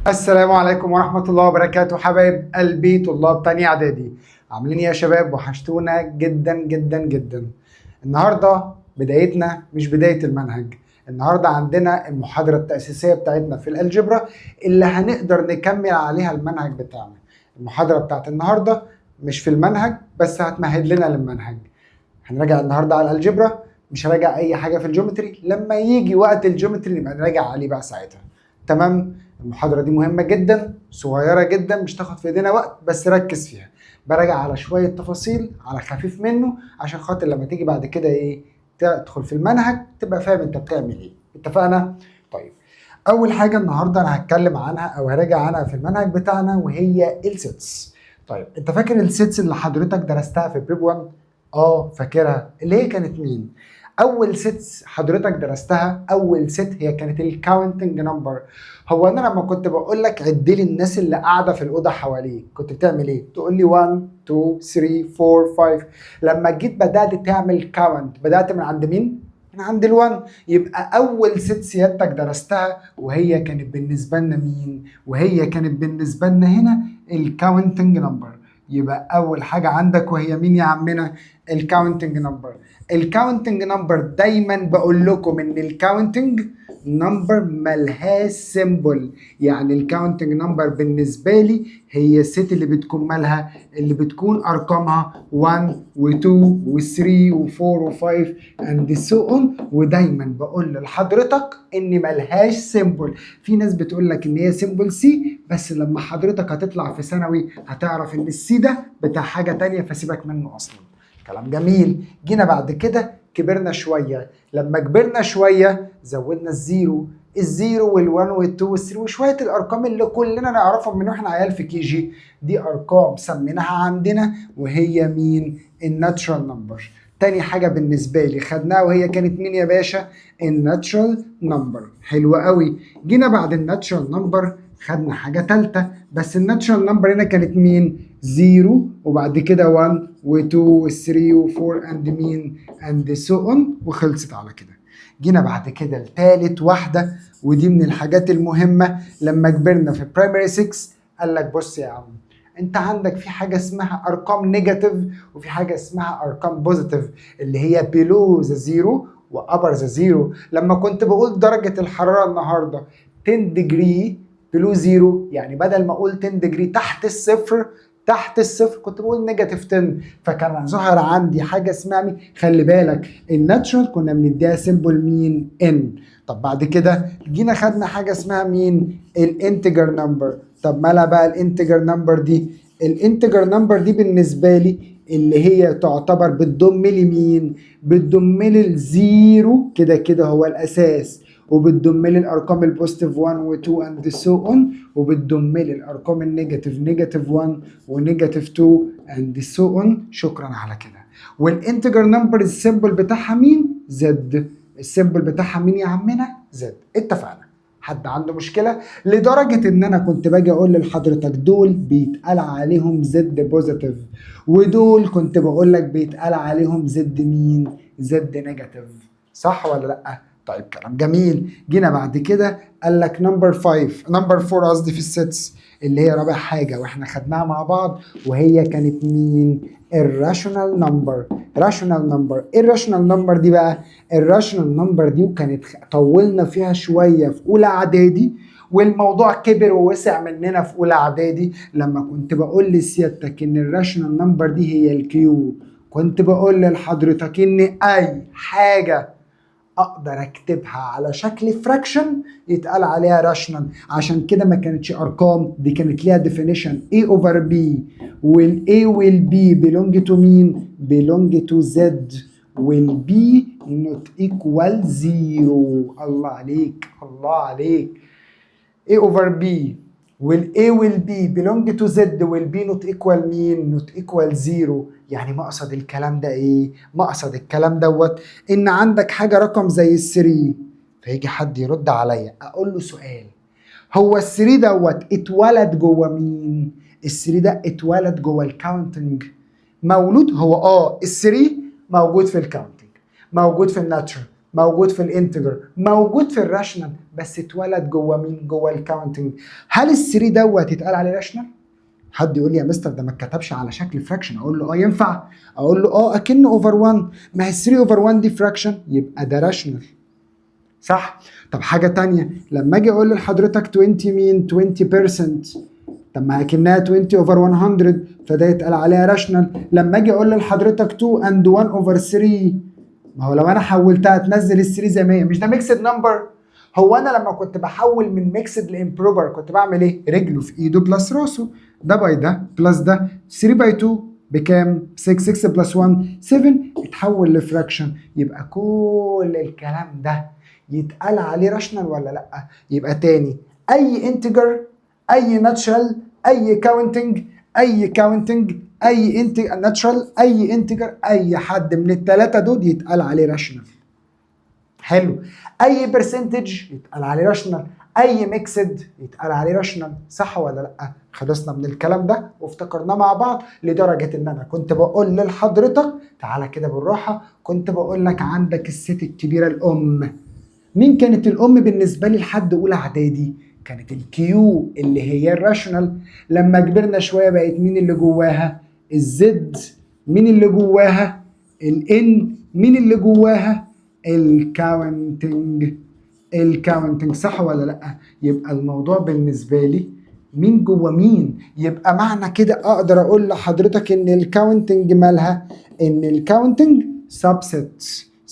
السلام عليكم ورحمة الله وبركاته، حبايب قلبي طلاب تانية إعدادي، عاملين إيه يا شباب؟ وحشتونا جدا جدا جدا. النهاردة بدايتنا مش بداية المنهج، النهاردة عندنا المحاضرة التأسيسية بتاعتنا في ال algebra اللي هنقدر نكمل عليها المنهج بتاعنا. المحاضرة بتاعت النهاردة مش في المنهج، بس هتمهد لنا للمنهج. هنراجع النهارده على ال algebra، مش هراجع اي حاجة في ال geometry. لما يجي وقت ال geometry نبقى نراجع عليه بقى ساعتها. تمام؟ المحاضرة دي مهمة جدا، صغيرة جدا، مش تاخد في ايدينا وقت، بس ركز فيها. براجع على شوية تفاصيل على خفيف منه عشان خاطر لما تيجي بعد كده ايه تدخل في المنهج تبقى فاهم انت بتعمل ايه. اتفقنا؟ طيب، اول حاجة النهارده انا هتكلم عنها او هراجع عنها في المنهج بتاعنا وهي ال sets. طيب، انت فاكر ال sets اللي حضرتك درستها في prep 1؟ اه فاكرها. اللي هي كانت مين؟ اول sets حضرتك درستها، اول set هي كانت ال counting number. هو انا لما كنت بقول لك عد لي الناس اللي قاعدة في الاوضة حواليك كنت بتعمل ايه؟ تقول لي 1، 2، 3، 4، 5. لما جيت بدات تعمل count بدات من عند مين؟ من عند ال1. يبقى اول set سيادتك درستها وهي كانت بالنسبة لنا مين؟ وهي كانت بالنسبة لنا هنا ال counting number. يبقى اول حاجة عندك وهي مين يا عمنا؟ ال counting number. ال counting number دايما بقول لكم ان ال counting number ملهاش symbol. يعني ال counting number بالنسبة لي هي ال set اللي بتكون مالها؟ اللي بتكون ارقامها 1 و2 و3 و4 و5 and so on. ودايما بقول لحضرتك ان ملهاش symbol. في ناس بتقول لك ان هي symbol C، بس لما حضرتك هتطلع في ثانوي هتعرف ان ال C ده بتاع حاجة تانية، فسيبك منه اصلا. كلام جميل. جينا بعد كده كبرنا شويه، لما كبرنا شوية زودنا ال zero، ال zero وال1 وال2 وال3 وشوية الارقام اللي كلنا نعرفهم من واحنا عيال في KG. دي ارقام سميناها عندنا وهي مين؟ ال natural number. تاني حاجة بالنسبة لي خدناها وهي كانت مين يا باشا؟ ال natural number. حلو قوي. جينا بعد ال natural number خدنا حاجة تالتة، بس ال natural number هنا كانت مين؟ zero وبعد كده 1 و2 و3 و4 and مين؟ and so on، وخلصت على كده. جينا بعد كده لتالت واحدة، ودي من الحاجات المهمة. لما كبرنا في primary 6 قال لك بص يا عم، انت عندك في حاجة اسمها ارقام negative وفي حاجة اسمها ارقام positive، اللي هي below the zero و above the zero. لما كنت بقول درجة الحرارة النهاردة 10 degree below zero، يعني بدل ما اقول 10 degree تحت الصفر، تحت الصفر كنت بقول negative 10. فكان ظهر عندي حاجة اسمها مين؟ خلي بالك، ال natural كنا بنديها symbol مين؟ N. طب بعد كده جينا خدنا حاجة اسمها مين؟ ال integer number. طب مالها بقى ال integer number دي؟ ال integer number دي بالنسبة لي اللي هي تعتبر بتضم لي مين؟ بتضم لي ال zero، كده كده هو الاساس، وبتضم لي الارقام ال positive 1 و2 and so on، وبتضم لي الارقام ال negative، negative 1 و negative 2 and so on. شكرا على كده. وال integer number ال symbol بتاعها مين؟ Z. ال symbol بتاعها مين يا عمنا؟ Z. اتفقنا؟ حد عنده مشكله؟ لدرجة ان انا كنت باجي اقول لحضرتك دول بيتقال عليهم Z positive، ودول كنت بقول لك بيتقال عليهم Z مين؟ Z negative. صح ولا لا؟ طيب، كلام جميل. جينا بعد كده قال لك number 5، number 4 قصدي، في ال sets، اللي هي رابع حاجة واحنا خدناها مع بعض، وهي كانت مين؟ ال rational number. rational number، ايه ال rational number دي بقى؟ ال rational number دي وكانت طولنا فيها شوية في اولى اعدادي، والموضوع كبر ووسع مننا في اولى اعدادي. لما كنت بقول لسيادتك ان ال rational number دي هي ال Q، كنت بقول لحضرتك ان اي حاجة اقدر اكتبها على شكل fraction يتقال عليها rational. عشان كده ما كانتش ارقام، دي كانت ليها definition: a over b، وال a وال b belong to مين؟ belong to z، وال b not equal zero. الله عليك، الله عليك. a over b، وال a وال b belong to z، وال b not equal مين؟ not equal zero. يعني مقصد الكلام ده ايه؟ مقصد الكلام دوت ان عندك حاجة رقم زي ال 3، فيجي حد يرد عليا اقول له سؤال: هو ال 3 دوت اتولد جوه مين؟ ال 3 ده اتولد جوه ال counting؟ مولود هو؟ اه، ال 3 موجود في ال counting، موجود في ال natural. موجود في ال integer، موجود في ال rational، بس اتولد جوه مين؟ جوه ال counting. هل ال 3 دوت يتقال عليه rational؟ حد يقول لي يا مستر ده ما اتكتبش على شكل fraction. اقول له اه ينفع، اقول له اه اكنه over 1، ما هي 3 over 1 دي fraction، يبقى ده rational، صح؟ طب حاجة تانية، لما اجي اقول لحضرتك 20 مين؟ 20%، طب ما اكنها 20 over 100، فده يتقال عليها rational. لما اجي اقول لحضرتك 2 and 1 over 3، ما هو لو انا حولتها تنزل ال 3 زي ما هي، مش ده mixed number؟ هو انا لما كنت بحول من mixed ل improper كنت بعمل ايه؟ رجله في ايده plus راسه، ده by ده plus ده، 3 by 2 بكام؟ 6، 6 plus 1 7، اتحول ل fraction. يبقى كل الكلام ده يتقال عليه rational ولا لا؟ يبقى تاني، اي integer، اي natural، اي counting، اي counting، اي انت natural، اي integer، اي حد من الثلاثة دول يتقال عليه rational. حلو. اي percentage يتقال عليه rational، اي mixed يتقال عليه rational، صح ولا لا؟ خلصنا من الكلام ده وافتكرناه مع بعض، لدرجة ان انا كنت بقول لحضرتك تعالى كده بالراحه، كنت بقول لك عندك ال set الكبيرة الام. مين كانت الام بالنسبة لي لحد اولى اعدادي؟ كانت ال Q اللي هي ال rational. لما كبرنا شوية بقت مين اللي جواها؟ ال Z. مين اللي جواها؟ ال N. مين اللي جواها؟ ال counting. ال counting، صح ولا لا؟ يبقى الموضوع بالنسبة لي مين جوه مين. يبقى معنى كده اقدر اقول لحضرتك ان ال counting مالها؟ ان ال counting subset.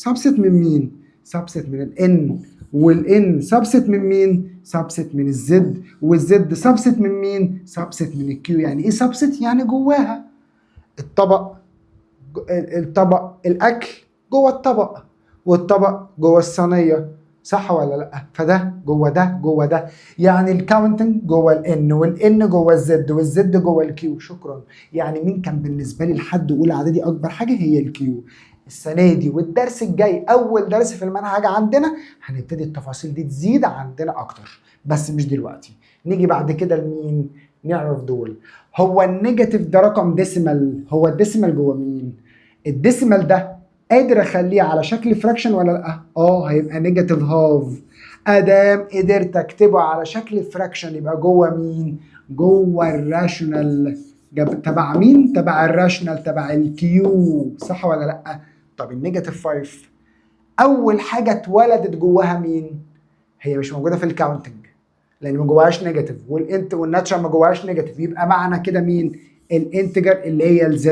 subset من مين؟ subset من ال N. وال N subset من مين؟ subset من ال Z. وال Z subset من مين؟ subset من ال Q. يعني ايه subset؟ يعني جواها. الطبق، الاكل جوه الطبق، والطبق جوه الصينيه، صح ولا لا؟ فده جوه ده جوه ده، يعني ال counting جوه ال N، وال N جوه ال Z، وال Z جوه ال Q. شكرا. يعني مين كان بالنسبة لي لحد اولى اعدادي اكبر حاجة؟ هي ال Q. السنة دي والدرس الجاي، اول درس في المنهج عندنا، هنبتدي التفاصيل دي تزيد عندنا اكتر، بس مش دلوقتي. نيجي بعد كده لمين؟ نعرف دول. هو ال negative ده رقم decimal، هو ال decimal جوه مين؟ ال decimal ده قادر اخليه على شكل fraction ولا لا؟ اه، هيبقى negative half. ادام قدرت اكتبه على شكل fraction يبقى جوه مين؟ جوه ال rational. تبع مين؟ تبع ال rational، تبع ال Q، صح ولا لا؟ طب ال negative 5، اول حاجة اتولدت جواها مين؟ هي مش موجودة في ال counting لان ما جواهاش negative، وال int وال natural ما جواهاش negative، يبقى معنى كده مين؟ ال integer اللي هي ال Z.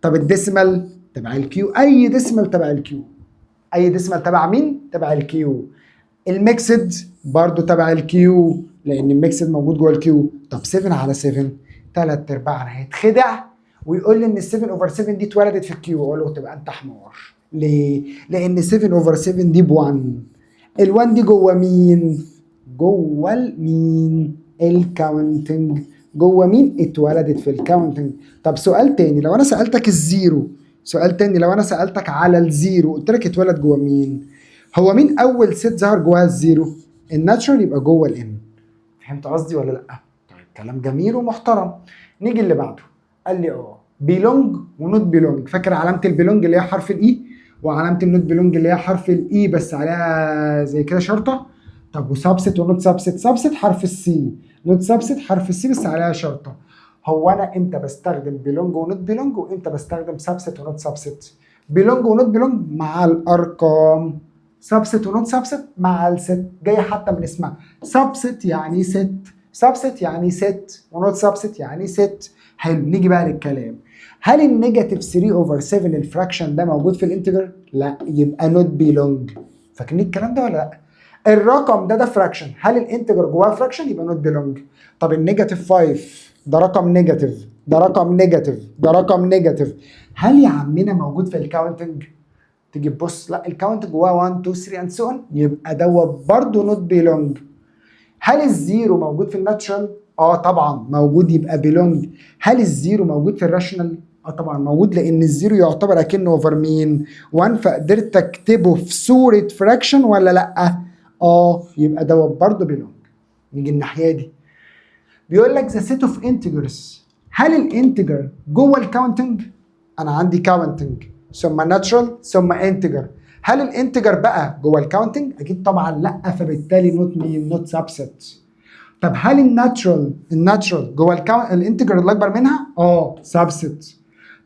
طب ال decimal تبع ال Q، اي decimal تبع ال Q. اي decimal تبع مين؟ تبع ال Q. ال mixed برضو تبع ال Q لان ال mixed موجود جوه ال Q. طب 7 على 7، ثلاث ارباعنا هيتخدع ويقول لي ان ال 7 over 7 دي اتولدت في ال Q. اقول له تبقى انت حمار. ليه؟ لان 7 over 7 دي ب 1. ال1 دي جوه مين؟ جوه المين؟ ال counting. جوه مين؟ اتولدت في ال counting. طب سؤال تاني، لو انا سالتك ال zero، سؤال تاني، لو انا سالتك على ال zero قلت لك اتولد جوه مين؟ هو مين اول set ظهر جواها ال zero؟ ال natural، يبقى جوه ال N. فهمت قصدي ولا لا؟ طيب، كلام جميل ومحترم. نيجي اللي بعده. قال لي اه belong و not belong. فاكر علامة ال belong اللي هي حرف ال E، وعلامة ال not belong اللي هي حرف ال E بس عليها زي كده شرطه؟ طب و subset و not subset؟ subset حرف ال C، not subset حرف ال C بس عليها شرطه. هو انا امتى بستخدم belong و not belong وامتى بستخدم subset و not subset؟ belong و not belong مع الارقام، subset و not subset مع ال set. جاية حتى من اسمها، subset يعني set، subset يعني set، و not subset يعني set. حلو. نيجي بقى للكلام، هل ال negative 3 over 7 ال fraction ده موجود في ال integer؟ لا، يبقى not belong. فاكرين الكلام ده ولا لا؟ الرقم ده ده fraction، هل ال integer جواه fraction؟ يبقى not belong. طب ال negative 5 ده رقم negative، ده رقم negative، ده رقم negative، هل يا عمنا موجود في ال counting؟ تيجي تبص، لا، ال count جواه 1 2 3 and so on، يبقى دوت برضه not belong. هل ال zero موجود في ال natural؟ اه طبعا موجود، يبقى belong. هل ال zero موجود في ال rational؟ اه طبعا موجود، لان ال zero يعتبر اكنه over مين؟ 1، فقدرت اكتبه في صوره fraction ولا لا؟ اه، يبقى دوت برضه belong. نيجي الناحية دي، بيقول لك the set of integers، هل ال integer جوه ال counting؟ انا عندي counting ثم natural ثم integer، هل ال integer جوه ال counting؟ لا، يبقى not belong. هل ال integer بقى جوه ال counting؟ اكيد طبعا لا، فبالتالي not مين؟ not subset. طب هل ال natural جوه ال integer اللي اكبر منها؟ اه، subset.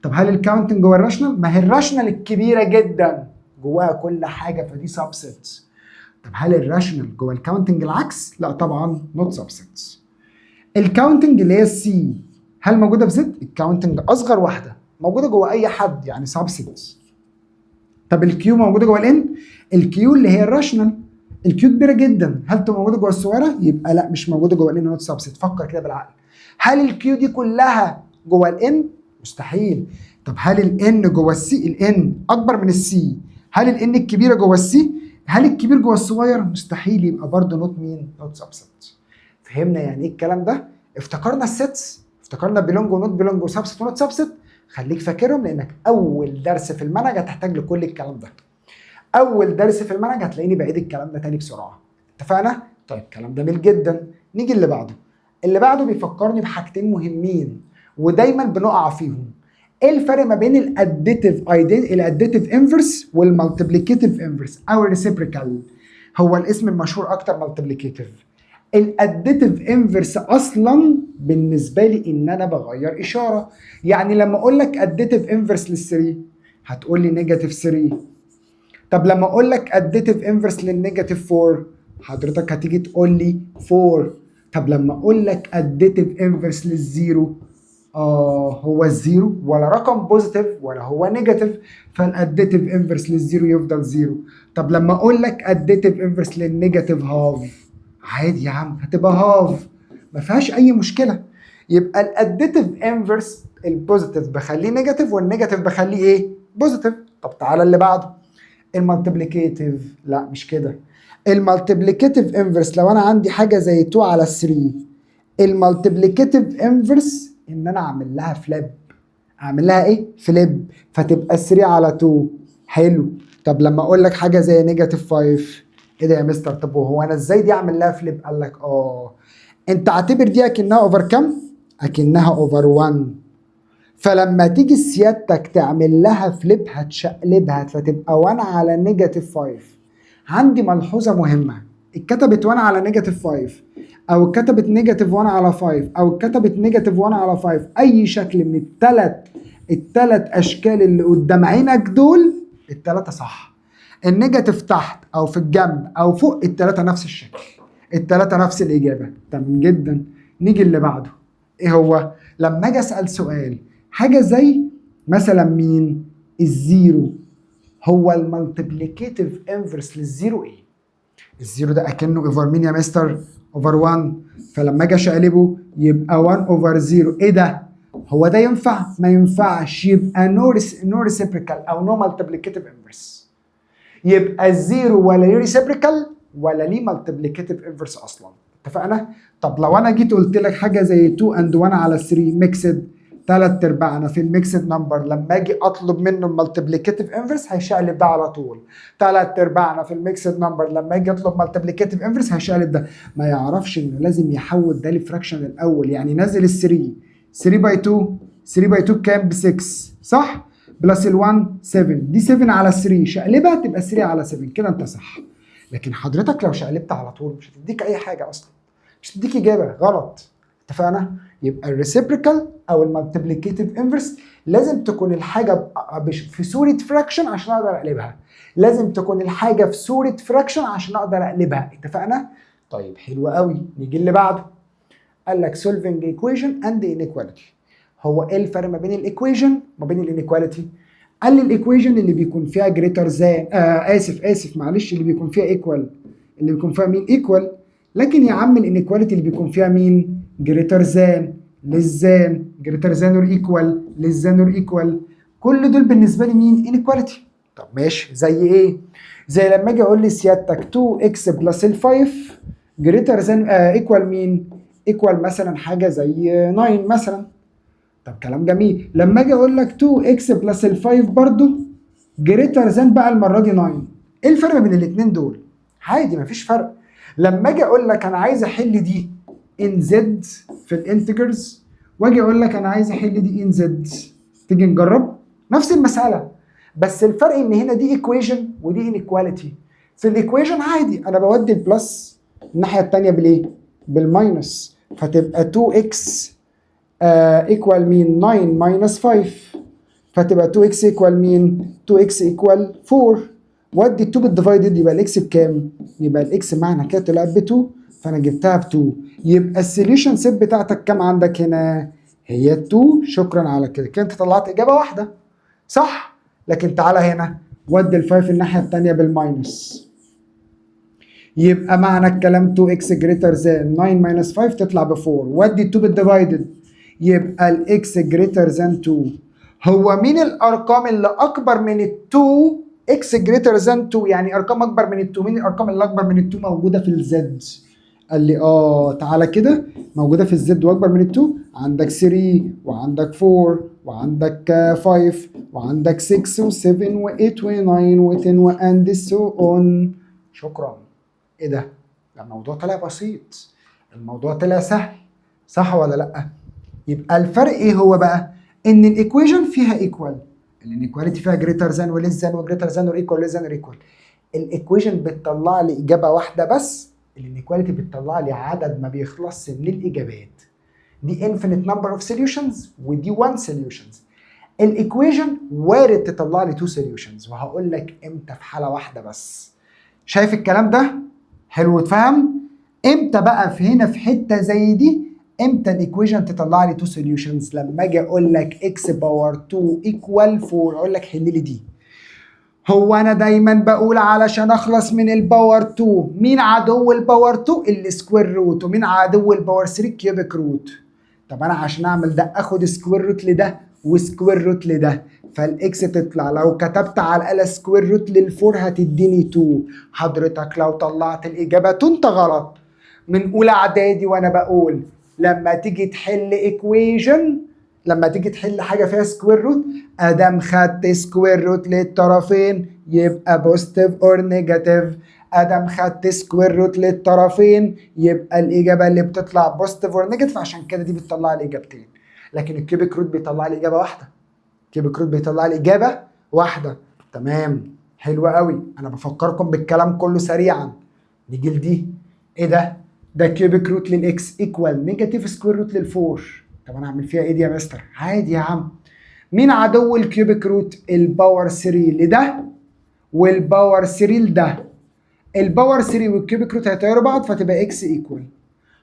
طب هل ال counting جوه ال rational؟ ما هي ال rational الكبيرة جدا جواها كل حاجه، فدي subset. طب هل ال rational جوه ال counting العكس؟ لا طبعا، not subset. ال counting اللي هي ال C هل موجودة في Z؟ ال counting اصغر واحدة موجودة جوه اي حد، يعني subset. طب ال Q موجودة جوه ال N؟ ال Q اللي هي ال rational، ال Q كبيرة جدا، هل تبقى موجودة جوه الصغيره؟ يبقى لا، مش موجودة جوه ال N، not subset. فكر كده بالعقل، هل ال Q دي كلها جوه ال N؟ مستحيل. طب هل ال N جوه ال C؟ ال N اكبر من ال C، هل ال N الكبيرة جوه ال C؟ هل الكبير جوه الصغير؟ مستحيل، يبقى برضه not مين؟ not subset. فهمنا يعني ايه الكلام ده؟ افتكرنا ال sets، افتكرنا belong و not belong و subset و not subset. خليك فاكرهم، لانك اول درس في المنهج هتحتاج لكل الكلام ده. اول درس في المنهج هتلاقيني بعيد الكلام ده تاني بسرعه. اتفقنا؟ طيب، كلام جميل جدا. نيجي اللي بعده. اللي بعده بيفكرني بحاجتين مهمين ودايما بنقع فيهم. ايه الفرق ما بين ال additive ال additive inverse وال multiplicative inverse او ال reciprocal؟ هو الاسم المشهور اكتر multiplicative. ال additive inverse اصلا بالنسبة لي ان انا بغير اشاره. يعني لما اقول لك additive inverse لل 3 هتقول لي negative 3. طب لما اقول لك additive inverse لل negative 4 حضرتك هتيجي تقول لي 4. طب لما اقول لك additive inverse لل zero، هو ال zero ولا رقم positive ولا هو negative، فال additive inverse لل zero يفضل zero. طب لما اقول لك additive inverse لل negative half، عادي يا عم، هتبقى half، ما فيهاش اي مشكله. يبقى ال additive inverse ال positive بخليه negative وال negative بخليه ايه؟ positive. طب تعالى اللي بعده، ال multiplicative. لا، مش كده. ال multiplicative inverse لو انا عندي حاجة زي 2 على 3، ال multiplicative inverse ان انا اعمل لها flip. اعمل لها ايه؟ flip، فتبقى 3 على 2. حلو. طب لما اقول لك حاجة زي negative 5، ايه ده يا مستر؟ طب وهو انا ازاي دي اعمل لها flip؟ قال لك انت اعتبر دي اكنها over كام؟ اكنها over 1. فلما تيجي سيادتك تعمل لها flip هتشقلبها فتبقى 1 على negative 5. عندي ملحوظة مهمه: اتكتبت 1 على negative 5 او اتكتبت negative 1 على 5 او اتكتبت negative 1 على 5، اي شكل من الثلاث اشكال اللي قدام عينك دول، الثلاثة صح. ال negative تحت او في الجنب او فوق، الثلاثة نفس الشكل، الثلاثة نفس الاجابه. تمام جدا. نيجي اللي بعده. ايه هو؟ لما اجي اسال سؤال حاجة زي مثلا مين؟ ال zero. هو ال multiplicative inverse لل zero ايه؟ ال zero ده اكنه over مين يا مستر؟ over 1. فلما اجي اشقلبه يبقى 1 over 0. ايه ده؟ هو ده ينفع؟ ما ينفعش. يبقى no reciprocal او no multiplicative inverse. يبقى ال zero ولا ليه reciprocal ولا ليه multiplicative inverse اصلا. اتفقنا؟ طب لو انا جيت قلت لك حاجة زي 2 and 1 على 3 mixed، ثلاث ارباعنا في ال mixed number لما اجي اطلب منه ال multiplicative inverse هيشقلب ده على طول. ثلاث ارباعنا في ال mixed number لما اجي اطلب multiplicative inverse هيشقلب ده، ما يعرفش انه لازم يحول ده ل fraction الاول. يعني نزل ال 3، 3 by 2، 3 by 2 بكام؟ ب 6، صح؟ plus ال 1، 7. دي 7 على 3، شقلبها تبقى 3 على 7. كده انت صح. لكن حضرتك لو شقلبت على طول مش هتديك اي حاجة اصلا، مش هتديك اجابه غلط. اتفقنا؟ يبقى ال reciprocal او ال multiplicative inverse لازم تكون الحاجة في صوره fraction عشان اقدر اقلبها. لازم تكون الحاجة في صوره fraction عشان اقدر اقلبها. اتفقنا؟ طيب، حلو قوي. نيجي اللي بعده. قال لك solving equation and inequality. هو ايه الفرق ما بين ال equation وما بين ال inequality؟ قال لي ال equation اللي بيكون فيها greater than، اسف اسف معلش، اللي بيكون فيها equal، اللي بيكون فيها مين؟ equal. لكن يا عم ال inequality اللي بيكون فيها مين؟ greater than، less than، greater than or equal، less than or equal، كل دول بالنسبة لي مين؟ inequality. طب ماشي، زي ايه؟ زي لما اجي اقول لسيادتك 2 x plus ال 5 greater than equal مين؟ equal مثلا حاجة زي 9 مثلا. طب كلام جميل. لما اجي اقول لك 2 x plus ال 5 برضو greater than بقى المرة دي 9، ايه الفرق بين الاثنين دول؟ عادي، مفيش فرق. لما اجي اقول لك انا عايز احل دي in Z في ال integers واجي اقول لك انا عايز احل دي in Z، تيجي نجرب نفس المساله. بس الفرق ان هنا دي equation ودي inequality. في ال equation عادي انا بودي ال plus الناحية الثانية بالايه؟ بال minus، فتبقى 2 x equal مين؟ 9 minus 5، فتبقى 2 x equal مين؟ 2 x equal 4. ودي 2 بال divided، يبقى ال x بكام؟ يبقى ال x معنى كده طلعت ب 2، فانا جبتها ب 2. يبقى ال solution set بتاعتك كام عندك هنا؟ هي 2. شكرا على كده، كده انت طلعت اجابه واحده، صح؟ لكن تعالى هنا، ودي ال 5 الناحية الثانية بال minus، يبقى معنى الكلام 2 x greater than 9 minus 5 تطلع ب 4. ودي 2 بال divided، يبقى ال x greater than 2. هو مين الارقام اللي اكبر من ال 2؟ x greater than 2، يعني ارقام اكبر من ال 2. مين الارقام اللي اكبر من ال 2 موجودة في ال Z؟ قال لي تعالى كده، موجودة في ال Z واكبر من ال 2، عندك 3 وعندك 4 وعندك 5 وعندك 6 و7 و8 و9 و10 و and so on. شكرا. ايه ده؟ ده الموضوع طلع بسيط، الموضوع طلع سهل، صح ولا لا؟ يبقى الفرق ايه هو بقى؟ ان ال equation فيها equal، ال inequality فيها greater than و less than و greater than or equal less than or equal. ال equation بتطلع لي اجابه واحدة بس، ال inequality بتطلع لي عدد ما بيخلصش من الاجابات. دي infinite number of solutions ودي one solutions. ال equation وارد تطلع لي two solutions، وهقول لك امتى، في حاله واحدة بس. شايف الكلام ده حلو وتفهم؟ امتى بقى؟ في هنا، في حتة زي دي. امتى ال equation تطلع لي two solutions؟ لما اجي اقول لك x power 2 equal 4، اقول لك حل لي دي. هو انا دايما بقول علشان اخلص من ال power 2، مين عدو ال power 2؟ ال square root. ومين عدو ال power 3؟ cubic root. طب انا عشان اعمل ده اخد square root لده و square root لده، فال x تطلع لو كتبت على الاله square root لل four هتديني 2. حضرتك لو طلعت الاجابة 2 انت غلط. من اولى اعدادي وانا بقول لما تيجي تحل equation، لما تيجي تحل حاجة فيها square root، ادام خدت square root للطرفين يبقى positive or negative. ادام خدت square root للطرفين يبقى الاجابة اللي بتطلع positive or negative. عشان كده دي بتطلع لي اجابتين، لكن ال cubic root بيطلع لي اجابه واحده. cubic root بيطلع لي اجابه واحده. تمام، حلو قوي. انا بفكركم بالكلام كله سريعا. نيجي لدي. ايه ده؟ ده cubic root لل x equal negative square root لل four. طب انا اعمل فيها ايه دي يا مستر؟ عادي يا عم. مين عدو ال cubic root؟ ال power 3 لده وال power 3 لده. ال power 3 وال cubic root هيطيروا بعض، فتبقى x equal.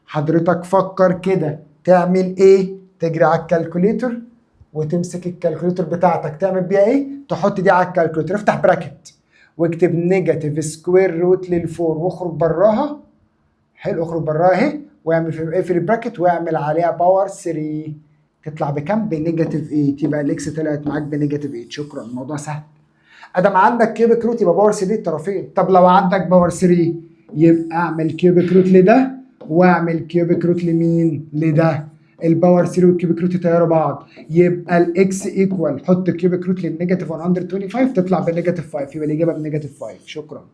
حضرتك فكر كده، تعمل ايه؟ تجري على ال calculator وتمسك ال calculator بتاعتك، تعمل بيها ايه؟ تحط دي على ال calculator، افتح bracket واكتب negative square root لل four واخرج براها. حلو، اخرج براها اهي واعمل في اقفل ال bracket واعمل عليها power 3. تطلع بكام؟ ب negative 8. يبقى ال x طلعت معاك ب negative 8. شكرا، الموضوع سهل. ادم عندك cubic root يبقى power 3 الطرفين. طب لو عندك power 3 يبقى اعمل cubic root لده واعمل cubic root لمين؟ لده. ال power 3 وال cubic root يطيروا بعض، يبقى ال x equal، حط cubic root لل negative 125 تطلع ب negative 5، يبقى الاجابة ب negative 5. شكرا.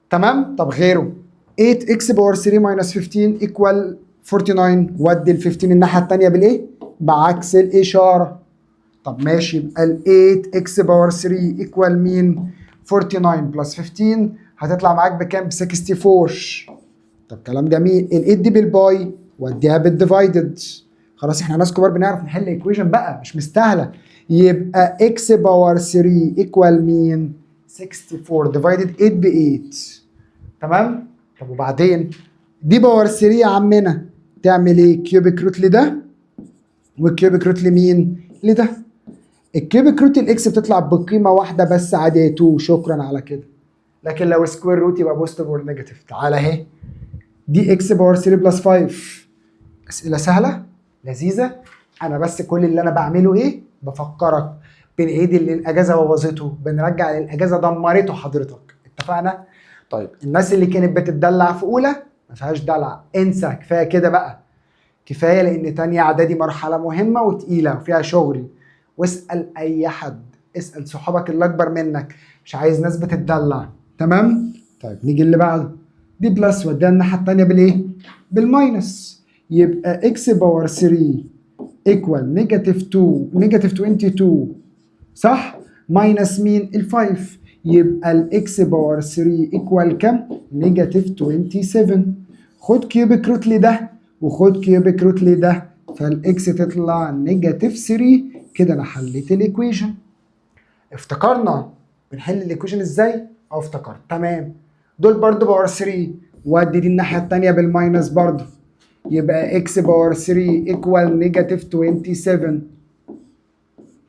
تمام. طب غيره، 8 x power 3 minus 15 equal 49. ودي ال 15 الناحية الثانية بالايه؟ بعكس الاشاره. طب ماشي، يبقى ال 8 x power 3 equal مين؟ 49 plus 15 هتطلع معاك بكام؟ ب 64. طب كلام جميل. ال 8 دي بال by، وديها بال divided. خلاص، احنا ناس كبار بنعرف نحل equation بقى، مش مستاهله. يبقى x power 3 equal مين؟ 64 divided 8 ب 8. تمام. طب وبعدين دي power 3 يا عمنا، تعمل ايه؟ cubic root لده وال cubic root لمين؟ لده. ال cubic root ال x بتطلع بقيمة واحدة بس عادي، 2. شكرا على كده. لكن لو square root يبقى positive or negative. تعالى اهي، دي x power 3 plus 5. اسئلة سهلة لذيذه. انا بس كل اللي انا بعمله ايه؟ بفكرك، بنعيد اللي الاجازة بوظته، بنرجع اللي الاجازة دمرته حضرتك. اتفقنا؟ طيب، الناس اللي كانت بتدلع في اولى، ما فيهاش دلع، انسى، كفاية كده بقى، كفايه، لان تانية اعدادي مرحلة مهمة وتقيله وفيها شغل. واسال اي حد، اسال صحابك اللي اكبر منك، مش عايز ناس بتدلع. تمام. طيب، نيجي اللي بعده. دي plus، وديها الناحية الثانية بالايه؟ بال minus. يبقى x power 3 equal negative 2، negative 22، صح؟ minus مين؟ ال 5. يبقى ال x power 3 equal كام؟ negative 27. خد cubic root لده وخد cubic root لده، فال x تطلع negative 3. كده انا حليت ال equation. افتكرنا بنحل ال equation ازاي؟ اه افتكرت. تمام، دول برضو power 3، وادي دي الناحية الثانية بال minus برضو، يبقى x power 3 equal negative 27.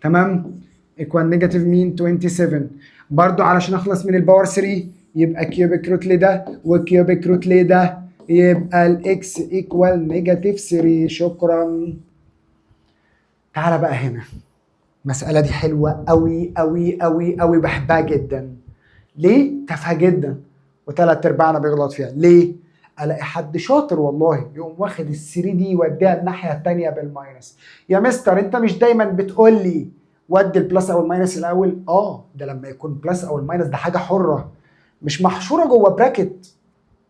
تمام، equal negative مين؟ 27. برضو علشان اخلص من ال power 3، يبقى cubic root لده و cubic root لده، يبقى ال x equal negative 3. شكرا. تعالى بقى هنا، المسألة دي حلوة قوي قوي قوي قوي، بحبها جدا. ليه؟ تافهة جدا وثلاث ارباعنا بيغلط فيها. ليه؟ الاقي حد شاطر والله يقوم واخد ال 3 دي يوديها الناحية الثانية بال minus. يا مستر، انت مش دايما بتقول لي ودي ال plus او ال minus الاول؟ اه، ده لما يكون plus او ال minus ده حاجة حره مش محشوره جوه bracket،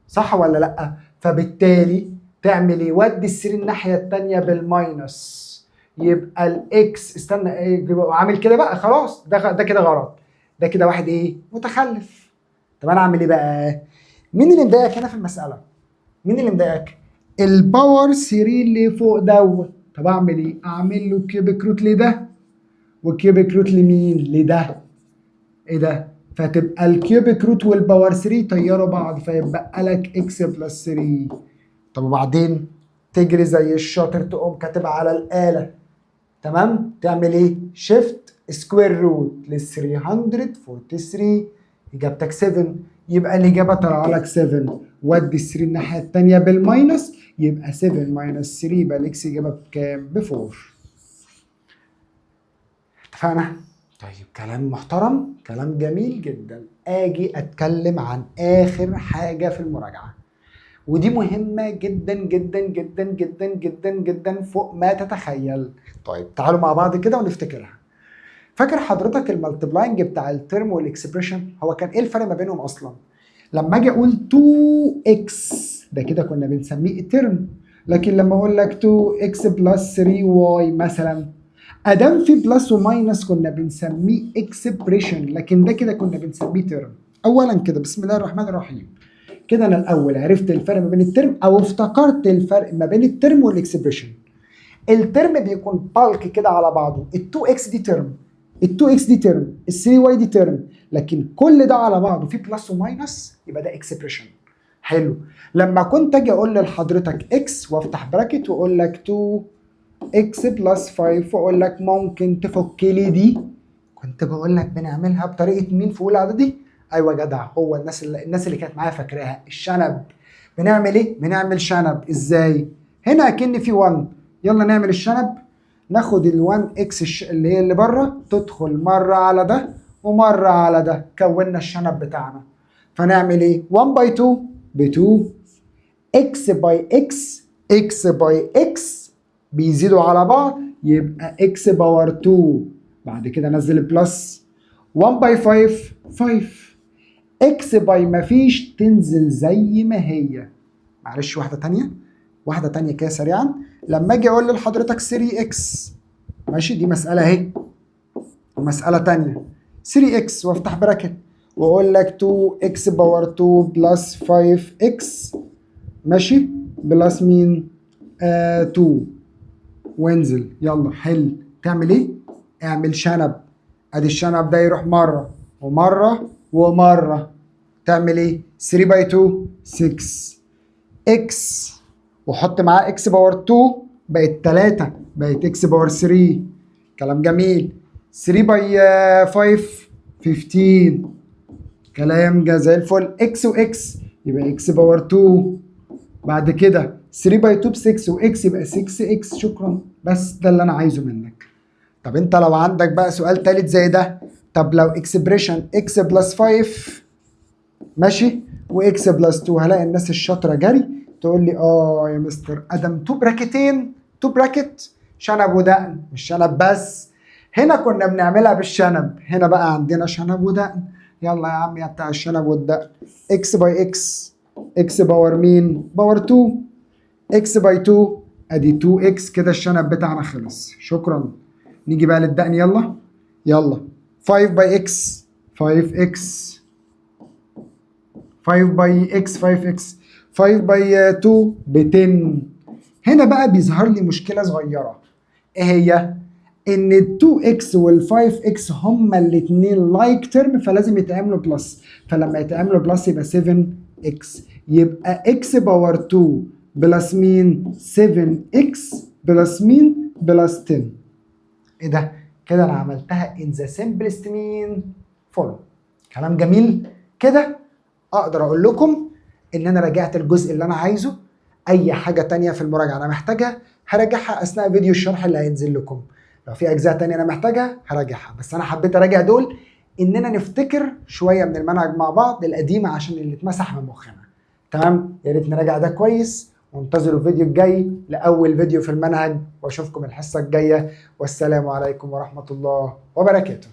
صح ولا لا؟ فبالتالي تعمل ايه؟ ودي ال 3 الناحية الثانية بال minus، يبقى ال x، استنى، ايه؟ يبقى عامل كده بقى. خلاص، ده كده غلط، ده كده واحد ايه؟ متخلف. طب انا اعمل ايه بقى؟ مين اللي مضايقك هنا في المساله؟ مين اللي مضايقك؟ ال power 3 اللي فوق دوت. طب اعمل ايه؟ اعمل له cubic root لده و cubic root لمين؟ لده. ايه ده؟ فتبقى ال cubic root وال power 3 طيروا بعض، فيبقى لك x plus 3. طب وبعدين تجري زي الشاطر تقوم كاتب على الآلة. تمام، تعمل ايه؟ shift square root لل 343، اجابتك 7. يبقى الاجابة طلع لك 7. ودي ال 3 الناحية الثانية بال minus، يبقى 7 minus 3، يبقى ال x اجابه بكام؟ ب 4. اتفقنا؟ طيب، كلام محترم، كلام جميل جدا. اجي اتكلم عن اخر حاجة في المراجعه، ودي مهمة جدا جدا جدا جدا جدا جدا فوق ما تتخيل. طيب، تعالوا مع بعض كده ونفتكرها. فاكر حضرتك ال multiplying بتاع ال term وال expression؟ هو كان ايه الفرق ما بينهم اصلا؟ لما اجي اقول 2x، ده كده كنا بنسميه term، لكن لما اقول لك 2x plus 3y مثلا، ادام في plus و minus كنا بنسميه expression، لكن ده كده كنا بنسميه term. اولا كده، بسم الله الرحمن الرحيم، كده انا الاول عرفت الفرق ما بين ال term او افتكرت الفرق ما بين ال term وال expression. ال term بيكون bulk كده على بعضه، ال 2 x دي term، ال 2 x دي term، ال 3 y دي term، لكن كل ده على بعضه في plus و minus يبقى ده expression. حلو. لما كنت اجي اقول لحضرتك x وافتح bracket واقول لك 2 x plus 5 واقول لك ممكن تفك لي دي، كنت بقول لك بنعملها بطريقة مين في اولى اعدادي؟ ايوه جدع، هو الناس اللي كانت معايا فاكراها، الشنب. بنعمل ايه؟ بنعمل شنب ازاي؟ هنا اكن في 1، يلا نعمل الشنب. ناخد ال1 x اللي هي اللي بره تدخل مرة على ده ومرة على ده، كونا الشنب بتاعنا. فنعمل ايه؟ 1 by 2 ب 2، x by x، x by x بيزيدوا على بعض، يبقى x power 2. بعد كده نزل plus، 1 by 5، 5، x by مفيش تنزل زي ما هي. معلش، واحدة تانية، واحدة تانية كده سريعا. لما اجي اقول لحضرتك 3 x، ماشي، دي مسالة اهي ومسالة تانية، 3 x وافتح bracket واقول لك 2 x power 2 plus 5 x، ماشي، plus مين؟ 2، وانزل يلا حل. تعمل ايه؟ اعمل شنب. ادي الشنب ده يروح مرة ومرة ومره. تعمل ايه؟ 3 by 2، 6 x، وحط معاه x power 2، بقت 3، بقت x power 3. كلام جميل. 3 by 5، 15. كلام جا زي الفل. x و x يبقى x power 2. بعد كده 3 by 2 ب 6 و x يبقى 6 x. شكرا، بس ده اللي انا عايزه منك. طب انت لو عندك بقى سؤال تالت زي ده، طب لو expression x plus 5، ماشي، و x plus 2، هلاقي الناس الشاطره جري تقول لي اه يا مستر، ادم two bracket ين، two bracket، شنب ودقن، مش شنب بس. هنا كنا بنعملها بالشنب، هنا بقى عندنا شنب ودقن. يلا يا عم يا بتاع الشنب والدقن، x by x، x power مين؟ power 2. x by 2 ادي 2 x. كده الشنب بتاعنا خلص، شكرا. نيجي بقى للدقن، يلا يلا. 5 by x 5 x، 5 by x 5 x، 5 by 2 ب 10. هنا بقى بيظهر لي مشكلة صغيره، ايه هي؟ ان ال 2 x وال 5 x هما الاثنين like term، فلازم يتعملوا plus. فلما يتعملوا plus يبقى 7 x، يبقى x power 2 plus مين؟ 7 x plus مين؟ plus 10. ايه ده؟ كده انا عملتها in the simplest مين؟ form. كلام جميل. كده اقدر اقول لكم ان انا راجعت الجزء اللي انا عايزه. اي حاجة تانية في المراجعة انا محتاجها هراجعها اثناء فيديو الشرح اللي هينزل لكم. لو في اجزاء تانية انا محتاجها هراجعها، بس انا حبيت اراجع دول اننا نفتكر شوية من المنهج مع بعض القديم عشان اللي اتمسح من مخنا. تمام؟ يا ريت نراجع ده كويس، وانتظروا الفيديو الجاي لاول فيديو في المنهج، واشوفكم الحصة الجايه، والسلام عليكم ورحمة الله وبركاته.